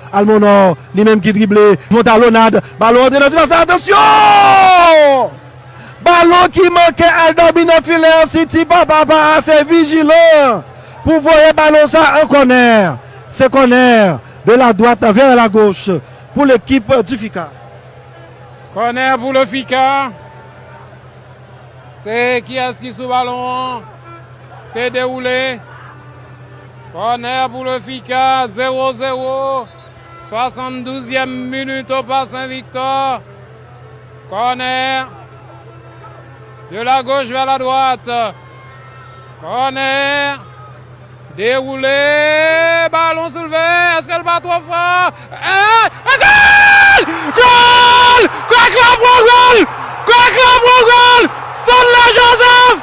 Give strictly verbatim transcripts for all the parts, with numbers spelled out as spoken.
Almonor, li menm ki drible, yon talonnad, balon antre nan sifas la, atansyon! Balon ki manke al dòmi nan filè an, si Ti Papa pa ase vijilan pou voye balon sa an kònè. Se kònè de la dwat vè la goch pou lekip di Fika. Kònè pou le Fika. Se kiyès ki sou balon an? Se Dewoule. Kònè pou le Fika, zewo zewo. Swasanndouzèm minit Opa Sen Viktò. Kònè. De la goch vè la dwat. Kònè. Dewoule, balon soulve, èske l pa twò fò? E, e gòl! Gòl! Kòk la pran gòl! Kòk la pran gòl! Stanley Joseph!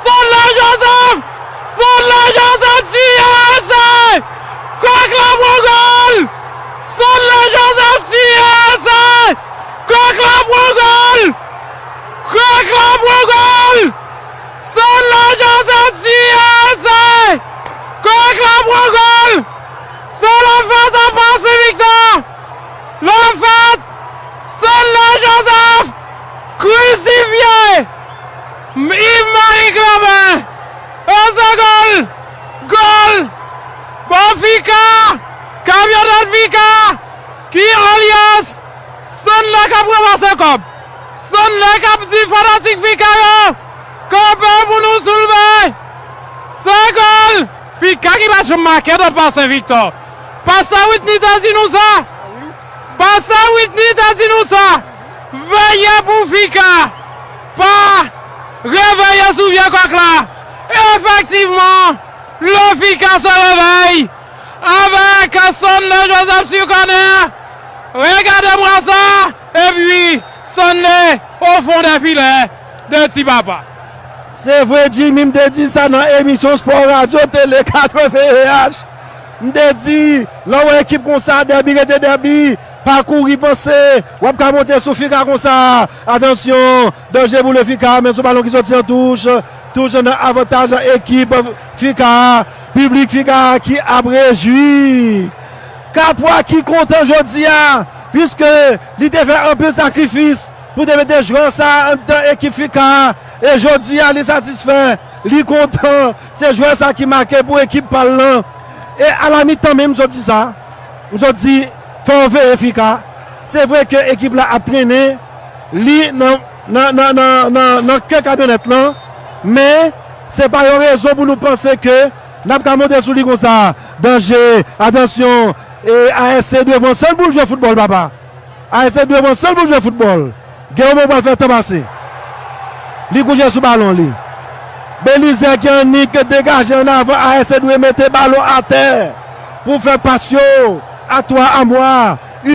Stanley Joseph! Stanley Joseph tiye, se Kòk la pran gòl! Stanley Joseph tiye, se Kòk la pran gòl! Kòk la pran gòl! Stanley Joseph tiye, se Kòk la pran gòl! Se lafèt Opa Sen Viktò! Lafèt Stanley Joseph krisifye Yves Marie Clement! E se gòl! Gòl! Bon Fika! Kamyonèt Fika ki alyans Stanley k ap ranmase kòb. Stanley k ap di fanatik Fika yo, kanpe pou nou soulve. Se gòl! Fika ki pa janm make nan Opa Sen Viktò. Pastè Whitney te di nou sa. Pastè Whitney te di nou sa. Veye pou Fika. Pa reveye sou vye kòk la. Efektivman, le Fika se réveille avec Stanley Joseph sur corner. Regardez-moi ça. Et puis, Stanley au fond des filets de Ti Papa. Se vre, Jimmy, m te di sa nan emisyon Sport Radio Télé katreven V H. M te di, lè w wè ekip konsa, dèbi rete dèbi, pa kouri panse w ap ka monte sou Fika konsa. Atansyon, danje pou le Fika, men sou balon ki soti an touch. Touch nan avantaj ekip Fika, piblik Fika ki ap rejwi. Kapwa ki kontan jodi a, piske li te fè anpil sakrifis pou te mete jwè sa anndan ekip Fika, e jodi a li satisfè, li kontan, se jwè sa ki make pou ekip pa l lan. E alamitan menm, m sot di sa, m sot di, fò yo veye Fika. Se vre ke ekip la ap trennen, li nan, nan, nan, nan, nan, nan kè kamyonèt lan, men se pa yon rezon pou nou panse ke n ap ka monte sou li konsa. Danje, atansyon, e A S C dwe pran san l pou l jwe foutbòl, papa. A S C dwe pran san l pou l jwe foutbòl. Gen yon moman pral fè tan pase. Li kouche sou balon li. Belizaire ki annik degaje ann avan, A S C dwe mete balon atè pou fè pas yo a twa a mwa.